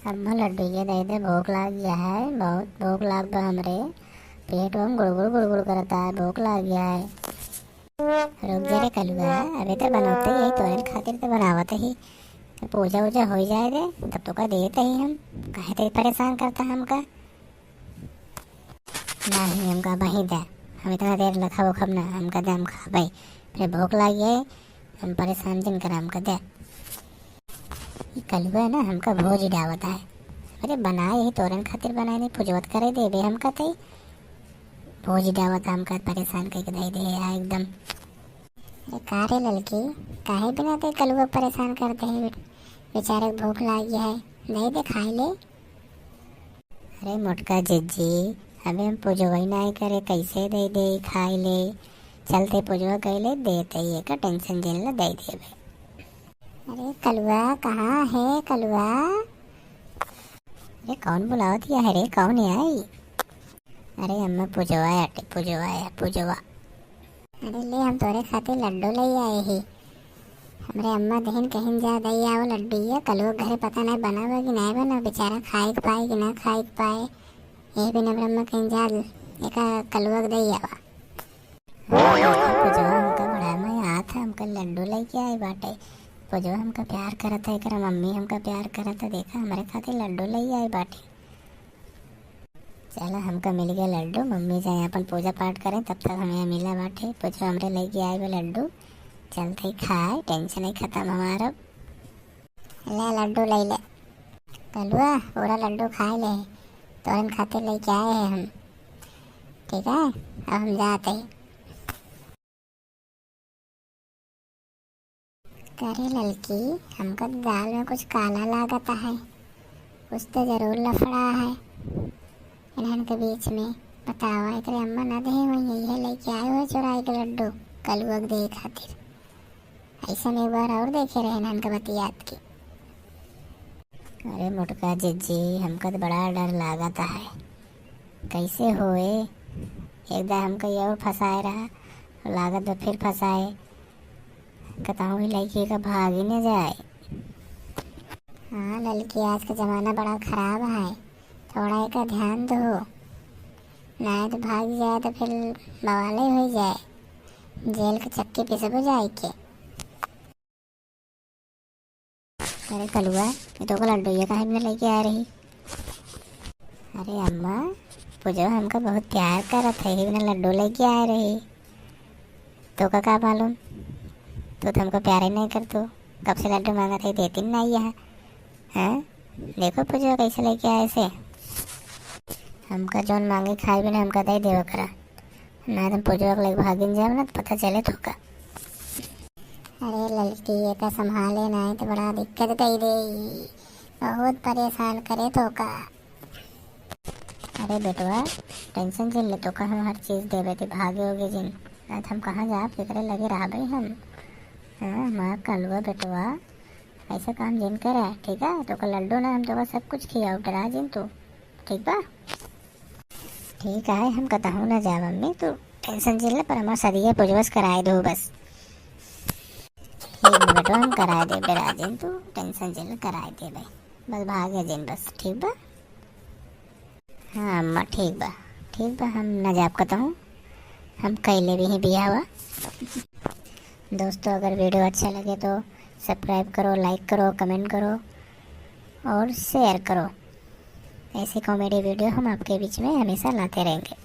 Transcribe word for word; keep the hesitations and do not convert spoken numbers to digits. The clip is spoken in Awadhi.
अम्मा, लड्डू ये दे दे, भूख लाग गया है, बहुत भूख लाग बा हमरे, पेट में गुड़गुड़ गुड़गुड़ करता है, भूख लाग गया है। रुक जा रे कलुआ, अबे तो बनौते ही, तोरे खातिर तो बनावत ही, पूजा वूजा हो जाए दे, तब तो का देते ही हम, काहे तो परेशान करता हमका। नहीं, हमका वहीं दे, हम इतना देर लखा वो खब ना, हमका दे, हम खाबे, फिर भूख लाग गए, हम परेशान जिन करा, हमका दे। ई कलुआ ना हमका भोज डावत है। अरे बनाए ही तोरन खातिर बनाए नहीं, पुजवत करे देबे हमका तई। भोज डावत हमका परेशान करके धई दे है एकदम। अरे का रे ललकी, काहे बिना ते कलुआ परेशान कर दे है? बेचारे के भूख लागी है, दे दे खाए ले। अरे मोटका जिज्जी, अबे हम पुजवई नाई करे, कैसे दे दे खाए ले? चलते पुजवा कैले देते ही एका टेंशन जिन ला दे देबे। अरे कलुआ, कहाँ है कलुआ? अरे कौन बुलावत या है रे, कौन है आई? अरे अम्मा पुजवा आटे, पुजवा है, पुजवा। अरे ले, हम तोरे खातिर लड्डू ले आए ही। हमरे अम्मा दहिन कहिन जा दई आओ लड्डू, ये कलुआ घरे पता नहीं बनावे कि नहीं बना, बेचारा खाए के पाए कि ना खाए के पाए। यही बिना हमरे अम्मा कहिन जा एका कलुआ के दई आवा। हाँ, देखा, पुजवा हमका बड़ा मया आत है, हमका लड्डू लेके आई बाटे। पुजवा हमका प्यार करत है, एकरा मम्मी हमका प्यार करत है। देखा, हमरे खातिर लड्डू ले आई बाटे। चला, हमका मिल गया लड्डू। मम्मी जाए अपन पूजा पाठ करें, तब तक हम यहाँ मिला बाटे। पुजवा हमरे लेके आए बा लड्डू, चलते ही खाए, टेंशन ही खत्म हमारा। ले लड्डू ले ले। कलुआ, पूरा लड्डू खाए ले, तोरन खातिर लेके आए हैं हम। ठीक है, अब हम जाते हैं। करे ललकी, हमका दाल में कुछ काला लागत है, कुछ तो जरूर लफड़ा है इन्हन के बीच में। बतावा, एकरे अम्मा ना दे हुई, यही लेके आए हुए चुराए के लड्डू कलुआ के दे खातिर। ऐसा में एक बार और देखे रहे इन्हन के बतियात के। अरे मोटका जिज्जी, हमका तो बड़ा डर लागत है, कैसे होए? एक दाए हमका ये और फंसाए रहा, लागत बा फिर फंसाए। कतहूँ ही लड़की का भाग ही न जाए। हाँ ललकी, आज का जमाना बड़ा खराब है, थोड़ा एका ध्यान दो, नाहीं तो भाग जाए तो फिर बवाले हो जाए, जेल के चक्की पिसबो जाए के। अरे कलुआ, ये तो लड्डू ये काहे में लेके आ रही? अरे अम्मा, पुजवा हमका बहुत प्यार करत है, यही बिना लड्डू लेके आ रही। तो का, का मालूम, तू तो हमको प्यार ही नहीं कर, तू कब से लड्डू मांगत है, देती नहीं है। हैं? देखो पुजवा कैसे लेके आए से। हमका जौन मांगे खाए बिना हमका दे देवा करा, ना तुम पुजवा के लेके भागिन जाए ना तो पता चले तो का। अरे ललकी, ये का संभाले ना है तो बड़ा दिक्कत दे दे, बहुत परेशान करे तो का। अरे बेटवा, टेंशन जिन ले, तोका हम हर चीज देबे, ते भागे होगे जिन। ना तो हम कहाँ जाब, केकरे लगे रहबे हम। हाँ, हमार कलुआ बेटवा, ऐसा काम जिन करे, ठीक है? तोका लड्डू ना, हम तोका सब कुछ खियाओ, डरा जिन तू, ठीक बा? ठीक है, हम कतहूँ ना जाब अम्मी, तू टेंशन जिन ले, पर हमार सदिया पुजवस कराए दो बस। ठीक बा बेटवा, हम कराए देबे, डरा जिन तू, टेंशन जिन ले, कराए देबे, बस भागे जिन बस, ठीक बा? हाँ अम्मा, ठीक बा, ठीक बा, हम ना जाब कतहूँ, हम कैले भी ही बियाहवा। दोस्तों, अगर वीडियो अच्छा लगे तो सब्सक्राइब करो, लाइक करो, कमेंट करो और शेयर करो। ऐसे कॉमेडी वीडियो हम आपके बीच में हमेशा लाते रहेंगे।